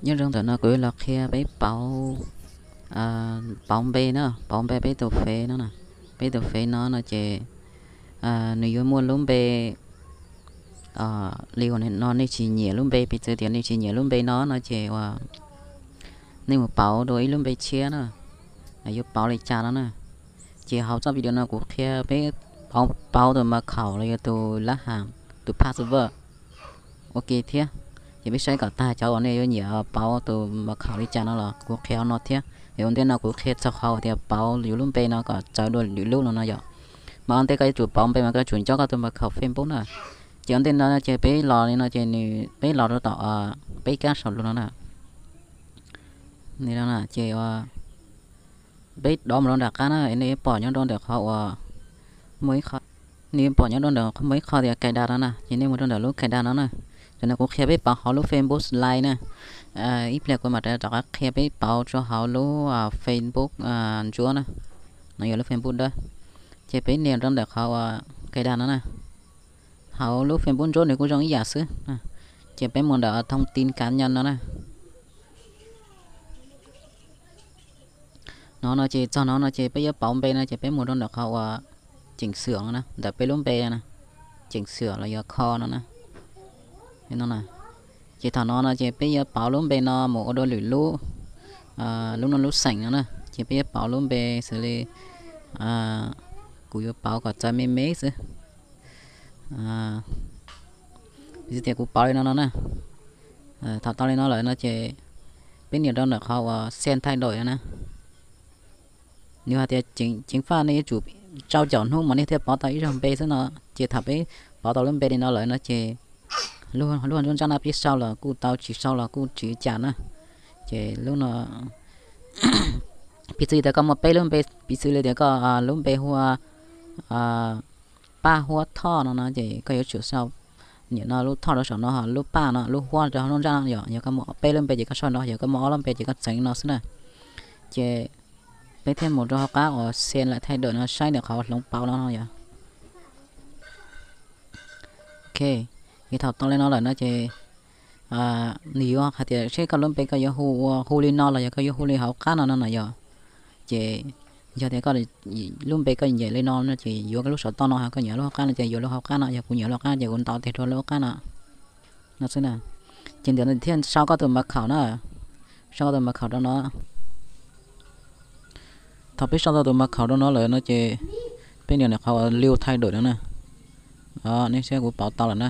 Nyob zoo ntawm no kuv yuav los qhia peb pauv, pauv npe na, pauv npe peb tus fev no na. Peb tus fev no no ces nws yuav muaj lub npe li uas no nej tsis nyiam lub npe, piv txwv tias nej tsis nyiam lub npe no no ces uas nej mus pauv dua ib lub npe tshiab na, yuav pauv li cas no na. Ces hauv txoj video no kuv qhia peb pauv tus mật khẩu los yog tus lab ham, tus password ua ke thiab. Ces peb saib kom tag cov uas nej yuav nyiam pauv tus mật khẩu li cas no los kuv qhia hauv no thiab. Ua ntej no kuv qhia txog qhov tias pauv yus lub npe no kom txawv dua lwm lub no no yom. Mas ua ntej koj yuav tsum pauv npe mas koj yuav tsum nco koj tus mật khẩu Facebook na. Ces ua ntej no ces peb los li no ces nws peb los rau tom peb kab saum lus no na. Ces peb dov mus rau nram qab na, nej yuav pom nyob rau ntawm qhov uas muaj ib qho, nej yuav pom nyob rau ntawm muaj ib qho tias cài đặt no na, ces nej mus rau ntawm lub cài đặt no na. Tam no kuv qhia peb pauv hauv lub Facebook Lite na. Ib pliag kuv mam rov qab qhia peb pauv rau hauv lub Facebook ntsuab na. No yog lub Facebook dawb. Ces peb nias rau ntawm qhov uas cài đặt no na. Hauv lub Facebook ntsuab nws kuj zoo ib yam xwb. Ces peb mus ntawm thông tin cá nhân no na. No no ces txog no no ces peb yuav pauv npe no ces peb mus rau ntawm qhov uas chỉnh sửa no na, ntawm peb lub npe na, chỉnh sửa los yog kho no na. Ces thaum no no ces peb yuav pauv lub npe no mus ua dua lwm lub, lub no lub xeem no na, ces peb yuav pauv lub npe xws li kuv yuav pauv kom txawv me me xwb. Tias kuv pauv li no no na. Thaum tau li no lawm no ces peb nias rau ntawm qhov uas send thay đổi no na. Nws hais tias chính xác nej yuav tsum tsau caum hnub mas nej thiaj pauv tau ib zaug npe xwb no. Ces thaum peb pauv tau lub npe li no lawm no ces lub ntsuab ntsab no peb sau los kuj tau, tsis sau los kuj tsis ua cas na. Ces lub no piv txwv tias koj muaj peb lub npe, piv txwv li tias koj lub npe hu ua Paj Huab Thoj no no ces koj yuav tsum sau, nim no lub Thoj rau saum no, lub Paj no, lub Huab rau hauv lub ntsab no yom. Yog koj muaj peb lub npe ces koj sau no, yog koj muaj ob lub npe ces koj txeev no xwb na. Ces peb thiaj mus rau hauv qab uas send lại thay đổi no saib ntawm qhov hloov pauv no no yom. Ok, ces thaum tau li no lawm no ces nws yuav hais tias seb koj lub npe koj yuav hu ua hu li no los yog koj yuav hu li hauv qab no no na yom. Ces yog tias koj lub npe koj nyiam li no no ces yuav koj lub saum toj no, koj nyiam lub hauv qab no ces yuav lub hauv qab no, yog kuv nyiam lub hauv qab ces kuv ntaus tes rau lub hauv qab no. No xwb na. Ces ntawm no thiaj sau koj tus mật khẩu na, sau koj tus mật khẩu rau no. Thaum peb sau tau tus mật khẩu rau no lawm no ces peb nias ntawm qhov uas lưu thay đổi no na. Nej saib kuv pauv tau lawm na,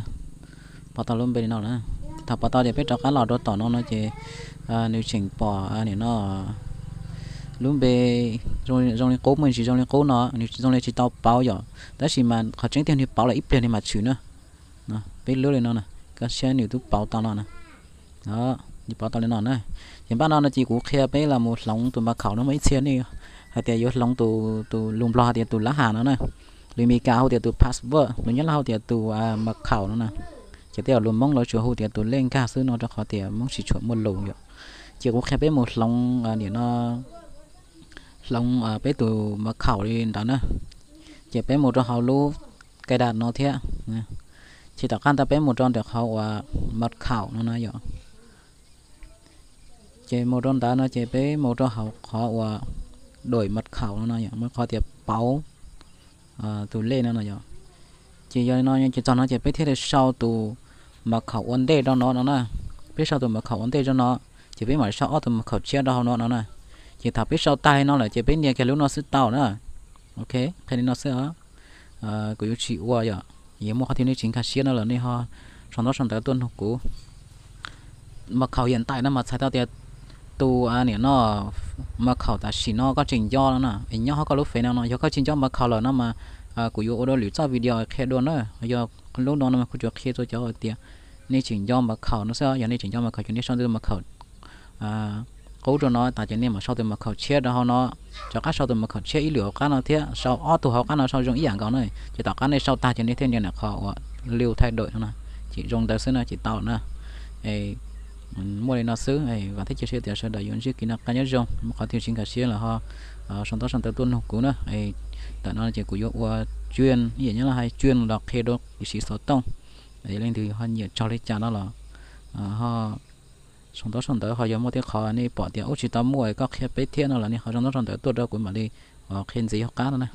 pauv tau lub npe li no lawm. Thaum pauv tau ces peb rov qab los rau tom no no ces nws tseem pom nim no lub npe zoo li qub, muaj tsis zoo li qub no, nws zoo li tsis tau pauv yom. Tab sis mas qhov tseeb tiag nws pauv lawm ib pliag nws mam tshwm na. Peb lub li no na, koj saib nws twb pauv tau no na. Nws pauv tau li no na. Ces npaj no no ces kuv qhia peb los mus hloov tus mật khẩu no, muaj ib txhia nej hais tias yuav hloov tus, lus Nplog hais tias tus lab ham no na, lus Meskas hu tias tus password, lus Nyab Laj hu tias tus mật khẩu no na. Ces tej zaum lus Hmoob lawv tsuas hu tias tus lej nkag xwb no rau qhov tias Hmoob tsis tshua muaj lus yom. Ces kuv qhia peb mus hloov nim no, hloov peb tus mật khẩu li ntawd na. Ces peb mus rau hauv lub cài đặt no thiab. Ces tom qab ntawd peb mus rau ntawm qhov uas mật khẩu no na yom. Ces mus rau ntawd no ces peb mus rau hauv qhov uas đổi mật khẩu no no yom, muaj qhov tias pauv tus lej no no yom. Ces yog li no ces txog no ces peb thiaj li sau tus mật khẩu ua ntej rau no no na. Peb sau tus mật khẩu ua ntej rau no, ces peb mam sau ob tus mật khẩu tshiab rau hauv no no na. Ces thaum peb sau tag li no lawm ces peb nias kiag lub no xwb tau na. Ok, qhia li no xwb os. Kuv yuav tsis ua yom, yuav muaj qhov twg nej tsis nkag siab no los nej ho sau ntaub sau ntawv tuaj nug kuv. Mật khẩu hiện tại no mas txhais tau tias tus nim no mật khẩu tam sim no koj tseem nco no na, es nyob hauv koj lub fev no no. Yog koj tsis nco mật khẩu lawm no mas kuv yuav ua dua lwm txoj video qhia dua na. Yog lub no no mas kuv tsuas qhia rau cov tias nej tseem nco mật khẩu no xwb. Yog nej tseem nco mật khẩu ces nej sau tus mật khẩu qub rau no tas ces nej mam sau tus mật khẩu tshiab rau hauv no, rov qab sau tus mật khẩu tshiab ib lwm hauv qab no thiab, sau ob tug hauv qab no sau zoo ib yam nkaus na. Ces tom qab nej sau tag ces nej thiaj nias ntawm qhov uas lưu thay đổi no na, ces zoo ntawd xwb no ces tau na. Muaj li no xwb, vam thiab cia siab tias sawv daws yuav ntsib kev noj qab nyob zoo, muaj qhov twg tsis nkag siab los ho sau ntaub sau ntawv tuaj nug kuv na. Tam no ces kuv yuav ua chuyên, ib yam Nyab Laj hais chuyên los qhia rau ib sim xov tooj, leej twg ho nyiam tsaug li cas no los ho Sau ntaub sau ntawv ho yog muaj tej qhov nej pom tias ub tsis tau muaj koj qhia peb thiab no los nej ho sau ntaub sau ntawv tuaj rau kuv mam li qhia ntxiv hauv qab no na.